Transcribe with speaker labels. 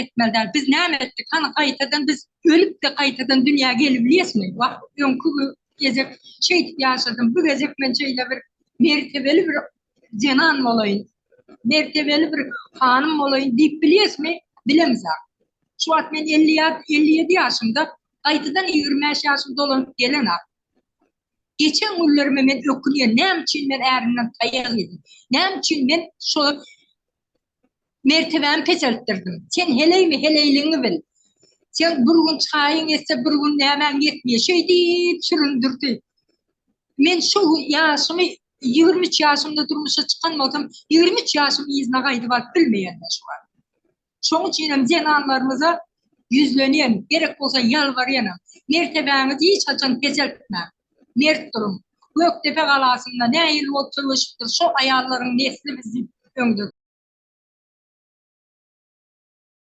Speaker 1: etmeli däl. Biz näme etdik? Hany gaýtadan biz ölüp-de gaýtadan dünýä gelibilýäsmi? Wah, öňki gezek şeýdip ýaşadym, bu gezek men şeýle bir mertebeli bir zenan bolaýyn, mertebeli bir hanym bolaýyn diýip bilýäsmi? Bilemzok. Şu wagt men 50 ýa 57 ýaşymda, gaýtadan 25 ýaşym dolanyp gelenok. Geçen günlerime men ökünýän, näme üçin men ärimden taýak iýdim? Näme üçin men şo mertebämi peseltdirdim? Sen heleými, heleýligiňi bil. Sen bir gün çaýyň ýetse, bir gün nämäň ýetmeýär. Şeý diýip süründirdi. Men şo ýaşymy 23 ýaşymda durmuşa çykan bolsam, 23 ýaşym yzyna gaýdyp alyp bilmeýän men şu wagt. Şoň üçinem zenanlarymyza ýüzlenýän, gerek bolsa ýalbarýanam, mertebäňizi hiç haçan peseltmäň. Mert duruň. Gökdepe galasynda nähili bolup söweşipdir, şo aýallaryň nesli biz diýip öňde.